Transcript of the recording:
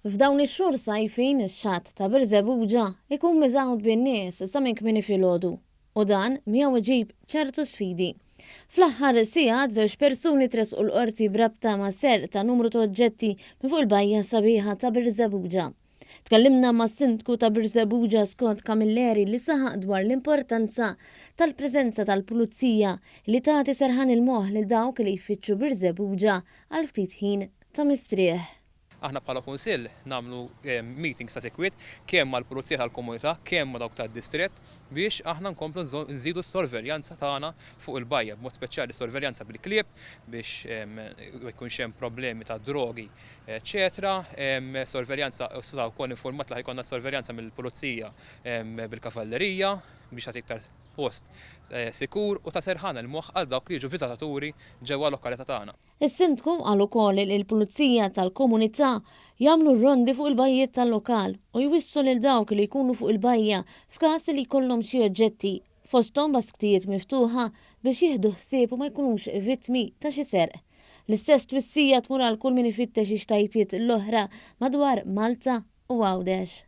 F'dawn ix-xhur sajfin ix-xatt ta' Birżebbuġa jkun miżgħud bin-nies sa minn kmieni filgħodu u dan miegħu iġib ċertu sfidi. Fl-aħħar sigħat żewġ persuni tressqu l-Qorti b'rabta ma' serq ta' numru ta' oġġetti minn fuq il-bajja sabiħa ta' Birżebbuġa. Tkellimna mas-Sindku ta' Birżebbuġa Scott Camilleri li saħaq dwar l-importanza tal-preżenza tal-Pulizija li tagħti serħan il-moħħ lil dawk li jfittxu Birżebbuġa għal ftit ħin ta' mistrieħ. Aħna bħala Kunsill nagħmlu meetings ta' sikwit kemm mal-Pulizija tal-Komunità, kemm ma' dawk tad-distrett biex aħna nkomplu nżidu s-sorveljanza tagħna fuq il-bajja, b'mod speċjali s-sorveljanza bil-klieb biex ma jkunx hemm problemi ta' drogi, eċċetera. Sorveljanza, u wkoll infurmat li ħa jkollna sorveljanza mill-Pulizija bil-kavallerija biex tagħti iktar post sikur u ta' serħan il-moħħ għal dawk li jiġu viżitaturi ġewwa l-lokalità tagħna. Is-Sindku qal ukoll li l-Pulizija tal-Komunità jagħmlu r-rondi fuq il-bajjiet tal-lokal u jwissu lil dawk li jkunu fuq il-bajja f'każ li jkollhom xi oġġetti, fosthom basktijiet miftuħa biex jieħdu ħsieb u ma jkunux vittmi ta' xi serq. L-istess twissija tmur għal kull min ifittex ix-xtajtiet l-oħra madwar Malta u Għawdex.